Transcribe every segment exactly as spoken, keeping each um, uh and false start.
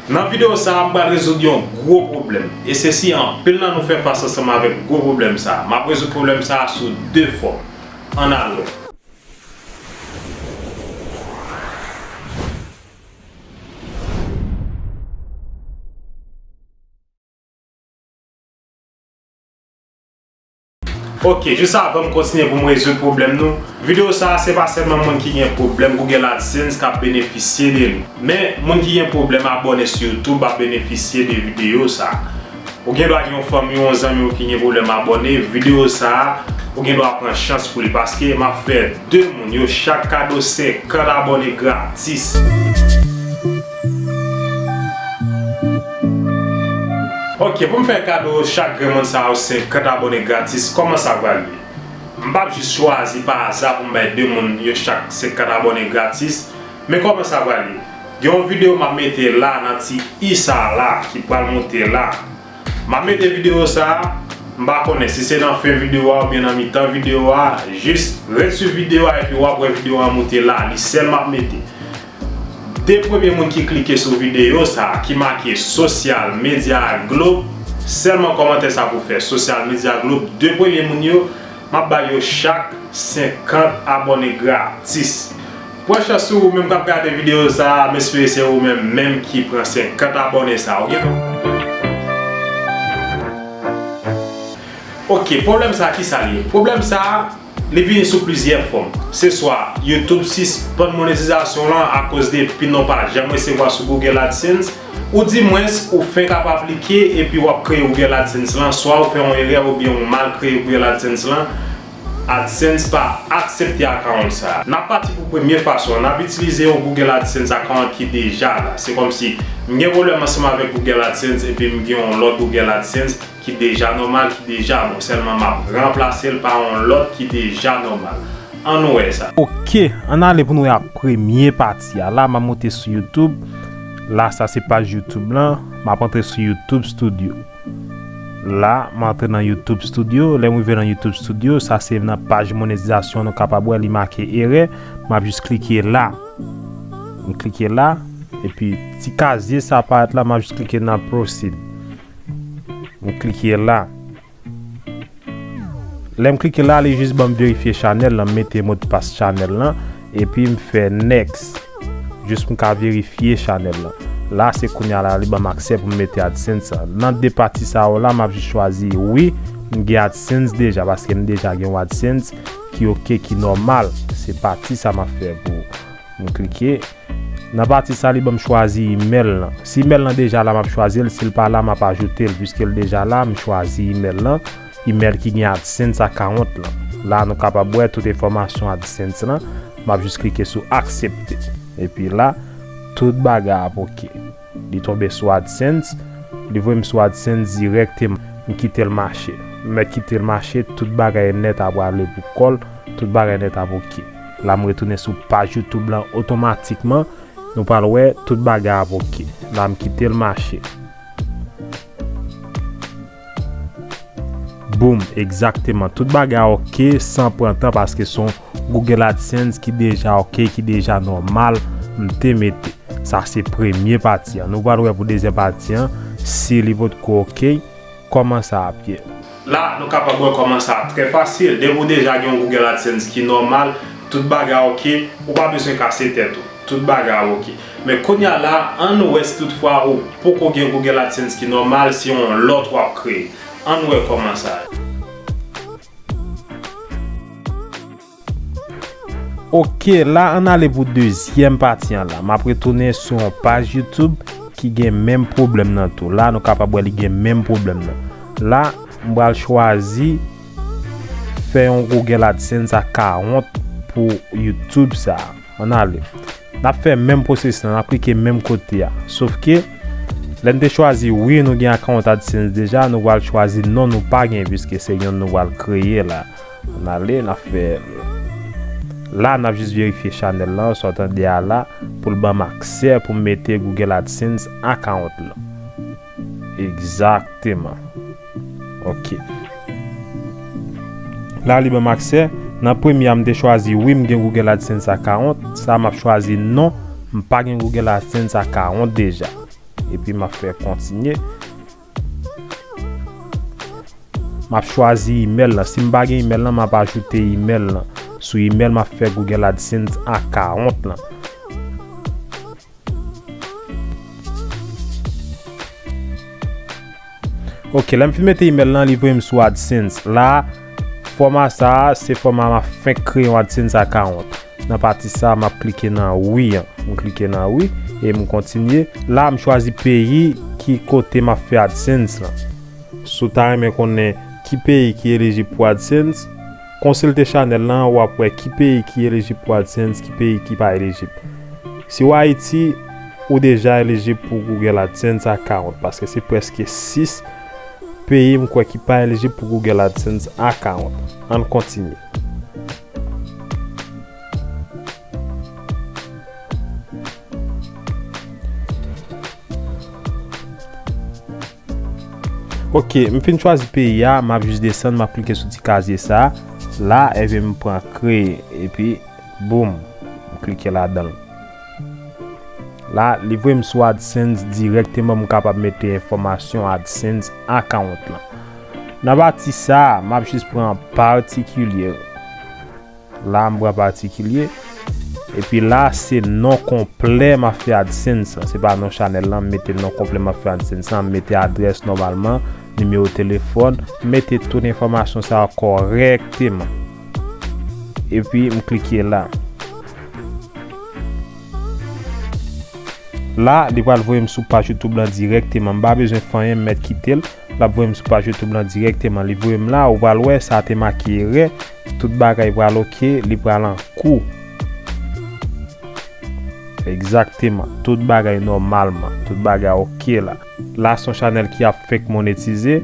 Nan videyo sa a, m pral rezoud yon gwo pwoblèm. E se si anpil nan nou fè fas ansanm avèk gwo pwoblèm sa a. M ap rezoud pwoblèm sa a sou de fòm. Ann ale. Ok, jis avan m kontinye pou m rezoud pwoblèm nou, videyo sa a se pa sèlman moun ki gen pwoblèm Google AdSense k ap benefisye de li. Men, moun ki gen pwoblèm abòne sou YouTube ap benefisye de videyo sa a. Ou gen dwa gen yon fanmi w, yon zanmi w ki gen pwoblèm abòne, videyo sa a, ou gen dwa pran chans pou li, paske m ap fè de moun, yo chak kado senkant abòne gratis. Ok, pou m fè kado chak grenn moun sa yo senkant abòne gratis, kòman sa pral ye? M p ap jis chwazi pa aza pou m bay de moun yo chak senkant abòne gratis, men kòman sa pral ye? Gen yon videyo m ap mete la nan ti i sa a la ki pral moute la. M ap mete videyo sa a, m pa konnen si se nan fen videyo a oubyen nan mitan videyo a, jis ret swiv videyo a epi w ap wè videyo a moute la, li sèl m ap mete. De premye moun ki klike sou videyo sa a, ki make Social Media Globe, sèlman kòmantè sa pou fè, Social Media Globe, de premye moun yo, m ap ba yo chak senkant abòne gratis. Pran chans sou ou menm k ap gade videyo sa a, m espere se ou menm menm ki pran senkant abòne sa a, ok? Ok, pwoblèm sa a, kisa l ye? Pwoblèm sa a, li vini sou plizyè fòm. Se swa YouTube sispann monetizasyon w lan akoz de pin ou pa janm resevwa sou Google AdSense, oudimwens ou fenk ap aplike epi w ap kreye Google AdSense lan, swa ou fè yon erè oubyen ou mal kreye Google AdSense lan, AdSense pa aksepte akawont sa a. N ap pati pou premye fason an. N ap itilize yon Google AdSense akawont ki deja la. Se kòmsi m gen pwoblèm ansanm avèk Google AdSense epi m gen yon lòt Google AdSense ki deja nòmal, ki deja bon. Sèlman m ap ranplase l pa yon lòt ki deja nòmal. Ann wè sa. Ok, ann ale pou n wè ak premye pati a. La, m ap monte sou YouTube. La, sa se paj YouTube lan. M ap antre sou YouTube Studio. La, m antre nan YouTube Studio. Lè m rive nan YouTube Studio, sa se nan paj monetizasyon, nou kapab wè li make erè. M ap jis klike la. M klike la. Epi, ti kazye sa parèt la, m ap jis klike nan Proceed. M klike la. Lè m klike la, li jis ban m verifye chanèl lan, m mete modpas chanèl lan, epi m fè next. Jis pou m ka verifye chanèl lan. La, se kounye a la, li ban m aksè pou m mete AdSense lan. Nan de pati sa yo la, m ap jis chwazi wi, m gen AdSense deja, paske m deja gen yon AdSense ki ok, ki nòmal. Se pati sa m ap fè pou ou. M klike. Nan pati sa, li ban m chwazi imèl lan. Si imèl lan deja la, m ap chwazi l. Si l pa la, m ap ajoute l. Piske l deja la, m chwazi imèl lan. Imèl ki gen AdSense akawont lan. La, nou kapab wè tout enfòmasyon AdSense lan. M ap jis klike sou aksepte. Epi la, tout bagay ap ok. Li tonbe sou AdSense. Li voye m sou AdSense dirèkteman. M kite l mache. M mèt kite l mache. Tout bagay nèt ap prale pou kò l. Tout bagay nèt ap ok. La, m retounen sou paj YouTube lan otomatikman. Nou pral wè tout bagay ap ok. La, m kite l mache. Boom, egzakteman. Tout bagay ok, san pran tan, paske se yon Google AdSense ki deja ok, ki deja nòmal, m te mete. Sa se premye pati an. Nou pral wè pou dezyèm pati an, si li potko ok, kòman sa ap ye. La, nou kapab wè kòman sa trè fasil. Depi w deja gen yon Google AdSense ki nòmal, tout bagay ok, ou pa bezwen kase tèt ou. Tout bagay ok. Men kounye a la, ann wè si toutfwa ou poko gen Google AdSense ki nòmal, se yon lòt w ap kreye. Ann wè kòman sa ye. Ok, la ann ale pou dezyèm pati an la. M ap retounen sou yon paj YouTube ki gen menm pwoblèm nan tou. La, nou kapab wè li gen menm pwoblèm nan. La, m pral chwazi fè yon Google AdSense akawont pou YouTube sa. Ann ale. N ap fè menm pwosesis lan, n ap klike menm kote a. Sof ke, lè n te chwazi wi, nou gen akawont AdSense deja, nou pral chwazi non nou pa gen, piske se yonn nou pral kreye la. Ann ale, n ap fè. La, n ap jis verifye chanèl lan, sa w tande a la, pou l ban m aksè pou m mete Google AdSense akawont lan. Egzakteman. Ok. La, li ban m aksè. Nan premye a, m te chwazi wi, m gen Google AdSense akawont. Sa, m ap chwazi non, m pa gen Google AdSense akawont deja. epi m ap fè kontinye. M ap chwazi imèl lan. Si m pa gen imèl lan, m ap ajoute imèl lan. Sou imèl, m ap fè Google AdSense account lan. Ok, lè m fin mete imèl lan, li voye m sou AdSense. La, fòma sa a, se fòma m ap fenk kreye yon AdSense account. Nan pati sa a, m ap klike nan wi an. M klike nan wi e m kontinye. La, m chwazi peyi ki kote m ap fè AdSense lan. Si w ta renmen konnen ki peyi ki elijib pou AdSense, konsilte chanèl lan, w ap wè ki peyi ki elijib pou AdSense, ki peyi ki pa elijib. Si w Ayiti, ou deja elijib pou Google AdSense account, paske se prèske sis peyi m kwè ki pa elijib pou Google AdSense account. Ann kontinye. Ok, m fin chwazi peyi a, m ap jis desann, m ap klike sou ti kazye sa a. La, epi m pran kreye, epi boom, m klike ladan l. La, li voye m sou AdSense dirèkteman, m kapab mete enfòmasyon AdSense account lan. Nan pati sa a, m ap jis pran patikilye. La, m pran patikilye. Epi la, se non konplè m ap fè AdSense lan. Se pa non chanèl lan, m mete non konplè m ap fè AdSense lan, m mete adrès nòmalman, nimewo telefòn, m mete tout enfòmasyon sa yo kòrèkteman. Epi m klike la. La, li pral voye m sou paj YouTube lan dirèkteman. M pa bezwen fè anyen, m mèt kite l. L ap voye m sou paj YouTube lan dirèkteman. Li voye m la, ou pral wè sa te make erè. Tout bagay pral oke, li pral an kou. Egzakteman. Tout bagay nòmalman. Tout bagay oke la. La, se yon chanèl ki ap fenk monetize.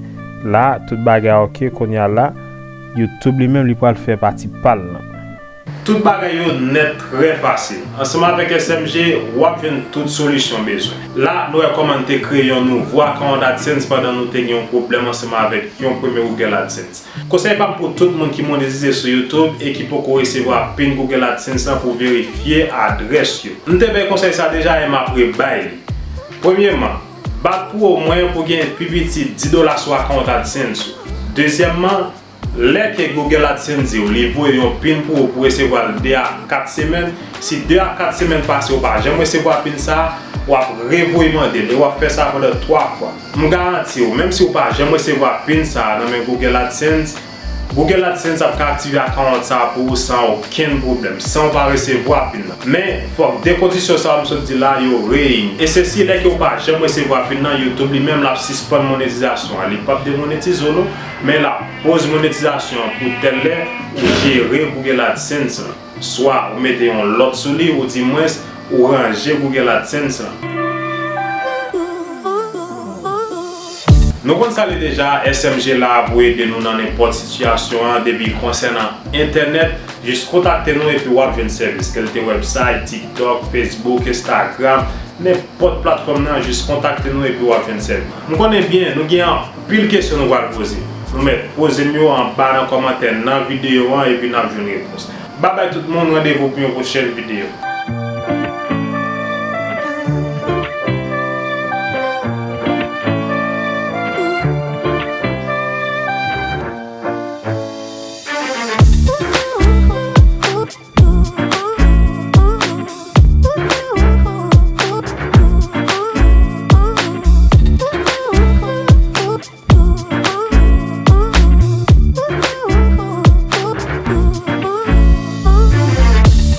La, tout bagay oke. Kounye a la, YouTube li menm, li pral fè pati pa l lan. Tout bagay yo nèt, trè fasil. Ansanm avèk S M G, w ap jwenn tout solisyon w bezwen. La, nou wè kòman n te kreye yon nouvo akawont AdSense pandan nou te gen yon pwoblèm ansanm avèk yon premye Google AdSense. Konsèy pa m pou tout moun ki monetize sou YouTube e ki poko resevwa pin Google AdSense lan pou verifye adrès yo. M te bay konsèy sa deja e m ap rebay li. Premyèman, bat pou omwen pou gen pi piti dis dola sou akawont AdSense ou. Dezyèmman, lè ke Google AdSense di w li voye yon pin pou ou pou resevwa l de a kat semèn, si de a kat semèn pase ou pa janm resevwa pin sa a, w ap revoye mande l e w ap fè sa pandan twa fwa. M garanti w, menm si w pa janm resevwa pin sa a nan men Google AdSense, Google AdSense ap ka aktive akawont sa a pou ou san okenn pwoblèm, san w pa resevwa pin nan. Men, fòk de kondisyon sa yo m sot di la yo reyini. E se si lè ke w pa janm resevwa pin nan, YouTube li menm l ap sispann monetizasyon an. Li p ap demonetize w non, men l ap poze monetizasyon an pou tèl lè ou jere Google AdSense lan. Swa ou mete yon lòt sou li, ou di mwens, ou ranje Google AdSense lan. Nou konn sa l ye deja, S M G la pou ede nou nan nenpòt sitiyasyon an, depi konsènan entènèt, jis kontakte nou epi w ap jwenn sèvis, kèlte website, TikTok, Facebook, Instagram, nenpòt platfòm nan, jis kontakte nou epi w ap jwenn sèvis. M konnen byen, nou gen anpil kesyon nou pral poze. Nou mèt poze m yo anba nan kòmantè nan videyo an epi n ap jwenn repons. Babay tout moun, randevou pou yon pwochèn videyo.